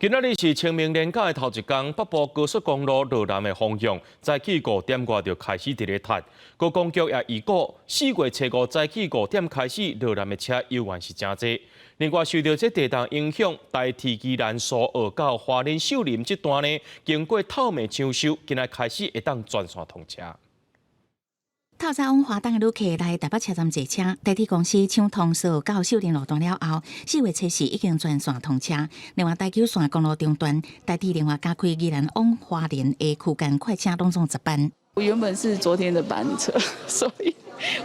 今仔日是清明連假的頭一工，北部高速公路羅南的方向，早起5點外就開始佇咧塞。高公局也預估，4月初五早起五點開始，羅南的車猶原是誠濟。另外，受著這地動影響，台鐵宜蘭蘇澳到花蓮秀林這段呢，經過透明搶修，今仔開始會當全線通車。透早往花東的旅客來台北車站坐車，台鐵公司搶通蘇澳到秀林路段了後，4月初四已經全線通車。另外，台九線公路中段，台鐵另外加開宜蘭往花蓮的區間快車，攏總10班。我原本是昨天的班車，所以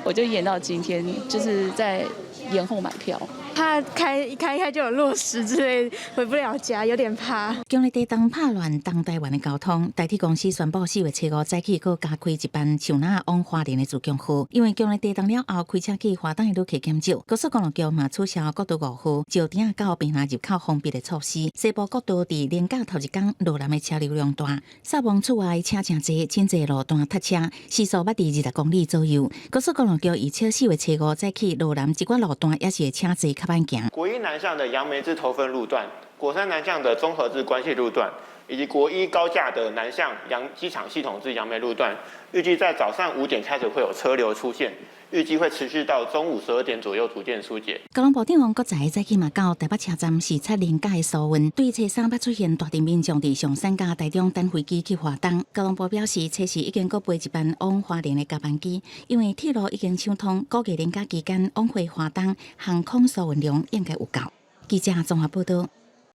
我就延到今天，就是在延後買票。怕開一開開就有落石之類，回不了家，有點怕。強烈地動拍亂東台灣的交通，台鐵公司宣布4月初五早起閣加開一班樹林往花蓮的自強號，因為強烈地動了後，開車去花東的旅客減少。高速公路局嘛取消國道5號石碇仔到平林入口封閉的措施。西部國道佇連假頭一工，羅南的車流量大，撒網出外車誠濟，真濟路段塞車，時速捌佇20公里左右。高速公路局預測4月初五早起羅南這寡路段也是會車濟較慢行。國一南向的楊梅至頭份路段，國三南向的中和至關係路段，以及國一高架的南向楊機場系統至楊梅路段，預計在早上5點開始會有車流出現，預計會持續到中午12點左右逐漸疏解。交通部長王國材早起嘛到台北車站視察連假的疏運，對初三捌出現大陣民眾佇松山佮台中等飛機去花東。交通部表示，初四已經閣飛一班往花蓮的加班機，因為鐵路已經搶通，估計連假期間往回花東航空疏運量應該有夠。記者綜合報道。